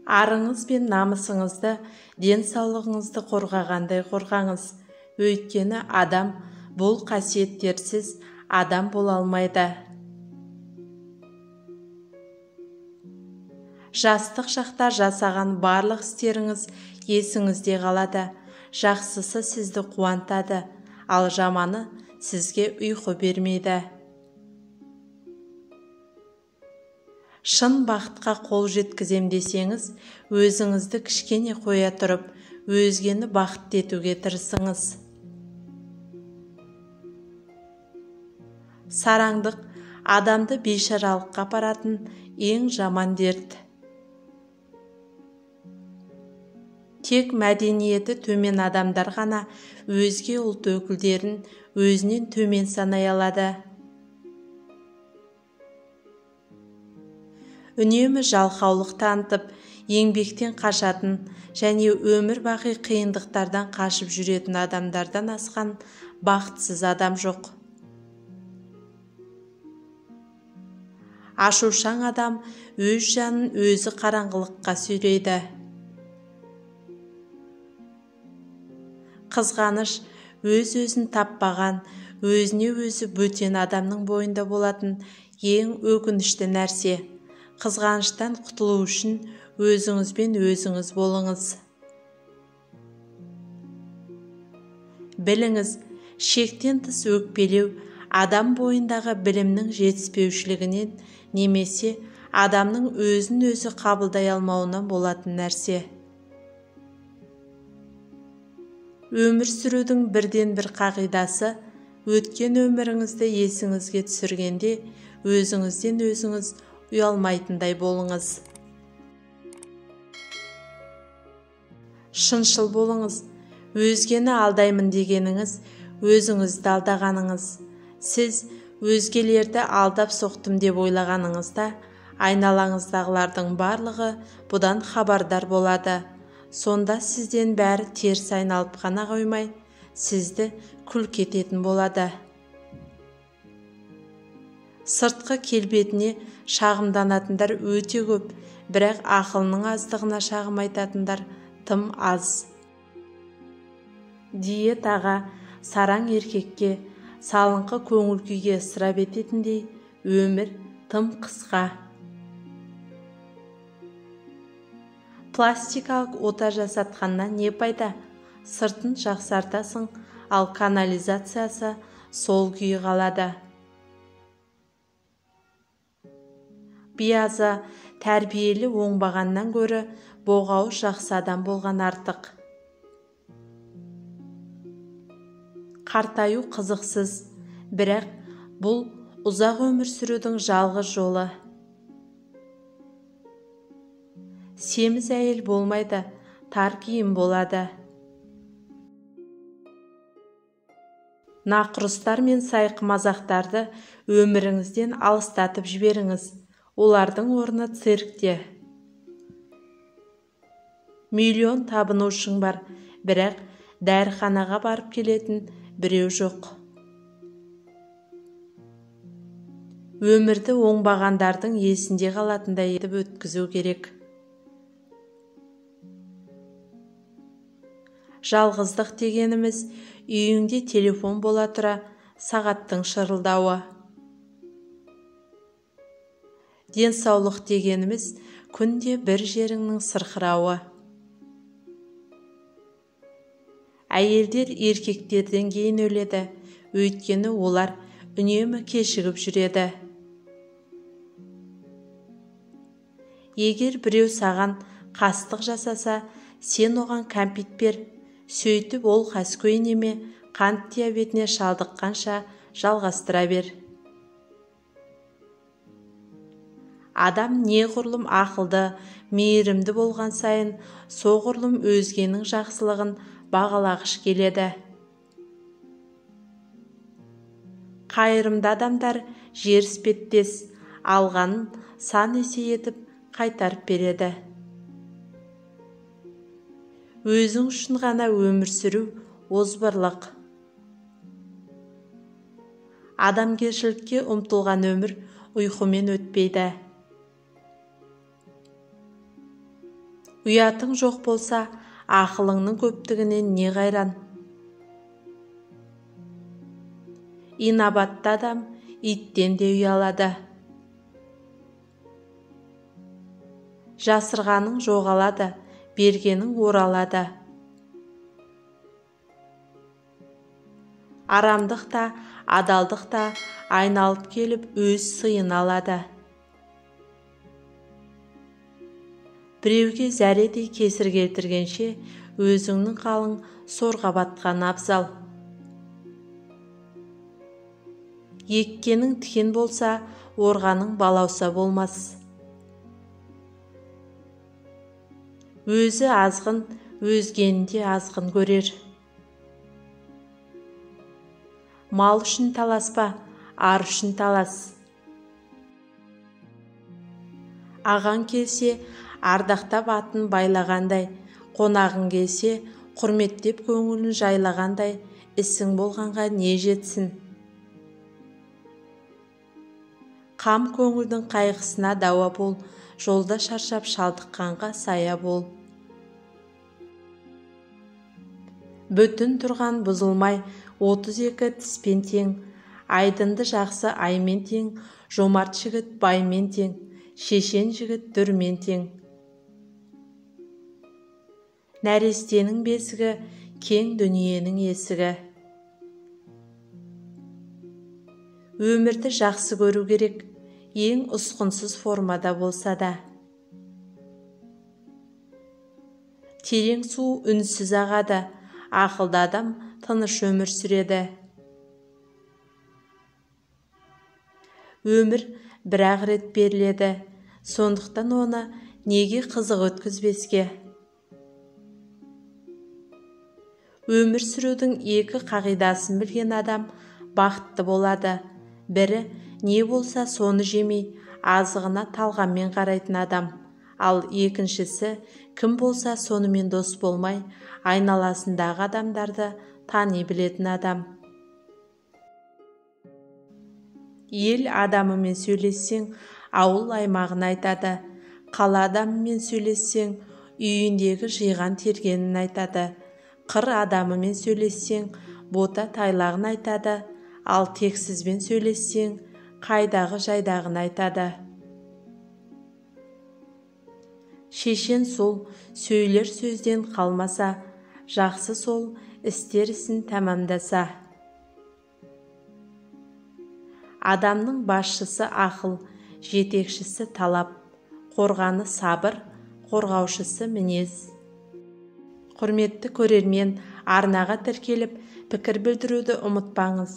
Арыңыз бен намысыңызды, денсаулығыңызды қорғағандай қорғаңыз. Өйткені адам бұл қасиеттерсіз адам бола алмайды. Жастық шақта жасаған барлық істеріңіз есіңізде қалады. Жақсысы сізді қуантады, ал жаманы сізге ұйқы бермейді. Шын бақытқа қол жеткізем десеңіз, өзіңізді кішкене қоя тұрып, өзгені бақытты етуге тырысыңыз. Сараңдық адамды бейшаралыққа апаратын ең жаман дерт. Тек мәдениеті төмен адамдар ғана өзге ұлт өкілдерін өзінен төмен санай алады. Үнемі жалқаулық танытып, еңбектен қашатын және өмір бақи қиындықтардан қашып жүретін адамдардан асқан бақытсыз адам жоқ. Ашушаң адам өз жанын өзі қараңғылыққа сүйрейді. Қызғаныш өз-өзін таппаған, өзіне өзі бөтен адамның бойында болатын ең өкінішті нәрсе. Қызғаныштан құтылу үшін өзіңізбен өзіңіз болыңыз. Біліңіз, шектен тыс өкпелеу адам бойындағы білімнің жетіспеушілігінен немесе адамның өзін өзі қабылдай алмауынан болатын нәрсе. Өмір сүрудің бірден бір қағидасы өткен өміріңізді есіңізге түсіргенде өзіңізден өзіңіз ұялмайтындай болыңыз. Шыншыл болыңыз. Өзгені алдаймын дегеніңіз, өзіңізді алдағаныңыз. Сіз өзгелерді алдап соқтым деп ойлағаныңызда, айналаңыздағылардың барлығы бұдан хабардар болады. Сонда сізден бәрі теріс айналып қана қоймай, сізді күлкі ететін болады. Сыртқы келбетіне шағымданатындар өте көп, бірақ ақылының аздығына шағым айтатындар тым аз. Диетаға, сараң еркекке, салыңқы көңіл күйге ысырап ететіндей өмір тым қысқа. Пластикалық ота жасатқаннан не пайда? Сыртын жақсартасың, ал канализациясы сол күйі қалады. Биязы тәрбиелі оңбағаннан гөрі боғауыз жақсы адам болған артық. Қартаю қызықсыз, бірақ бұл ұзақ өмір сүрудің жалғыз жолы. Семіз әйел болмайды, тар киім болады. Нақұрыстар мен сайқымазақтарды өміріңізден алыстатып жіберіңіз. Олардың орны циркте. Миллион табынушың бар, бірақ дәріханаға барып келетін біреу жоқ. Өмірді оңбағандардың есінде қалатындай етіп өткізу керек. Жалғыздық дегеніміз үйіңде телефон бола тұра сағаттың шырылдауы. Денсаулық дегеніміз күнде бір жеріңнің сырқырауы. Әйелдер еркектерден кейін өледі, өйткені олар үнемі кешігіп жүреді. Егер біреу саған қастық жасаса, сен оған кәмпит бер. Сөйтіп ол қаскөй неме қант диабетіне шалдыққанша жалғастыра бер. Адам неғұрлым ақылды, мейірімді болған сайын, соғұрлым өзгенің жақсылығын бағалағыш келеді. Қайырымды адамдар жер іспеттес, алғанын сан есе етіп қайтарып береді. Өзің үшін ғана өмір сүру озбырлық. Адамгершілікке ұмтылған өмір ұйқымен өтпейді. Ұятың жоқ болса, ақылыңның көптігінен не қайран? Инабатты адам иттен де ұялады. Жасырғаның жоғалады, бергенің оралады. Арамдық та, адалдық та айналып келіп өз сыйын алады. Біреуге зәредей кесір келтіргенше, өзіңнің қалың сорға батқан абзал. Еккенің тікен болса, орғаның балауса болмас. Өзі азғын, өзгені де азғын көрер. Мал үшін таласпа, ар үшін талас. Ағаң келсе, ардақтап атын байлағандай, қонағың келсе, құрметтеп көңілін жайлағандай, ісің болғанға не жетсін? Қам көңілдің қайғысына дауа бол, жолда шаршап шалдыққанға сая бол. Бүтін тұрған бұзылмай, 32 тіспен тең, айдынды жақсы аймен тең, жомарт жігіт баймен тең, шешен жігіт дүрмен тең. Нәрестенің бесігі, кең дүниенің есігі. Өмірді жақсы көру керек, ең ұсқынсыз формада болса да. Терең су үнсіз ағады, ақылды адам тыныш өмір сүреді. Өмір бір-ақ рет беріледі, сондықтан оны неге қызық өткізбеске? Өмір сүрудің екі қағидасын білген адам бақытты болады. Бірі, не болса соны жемей, азығына талғаммен қарайтын адам. Ал екіншісі, кім болса сонымен дос болмай, айналасындағы адамдарды тани білетін адам. Ел адамымен сөйлессең, ауыл аймағын айтады. Қала адамымен сөйлессең, үйіндегі жиған тергенін айтады. Қыр адамымен сөйлессең, бота тайлағын айтады. Ал тексізбен сөйлессең, қайдағы жайдағын айтады. Шешен сол, сөйлер сөзден қалмаса, жақсы сол, істер ісін тәмамдаса. Адамның басшысы ақыл, жетекшісі талап, қорғаны сабыр, қорғаушысы мінез. Құрметті көрермен, арнаға тіркеліп, пікір білдіруді ұмытпаңыз.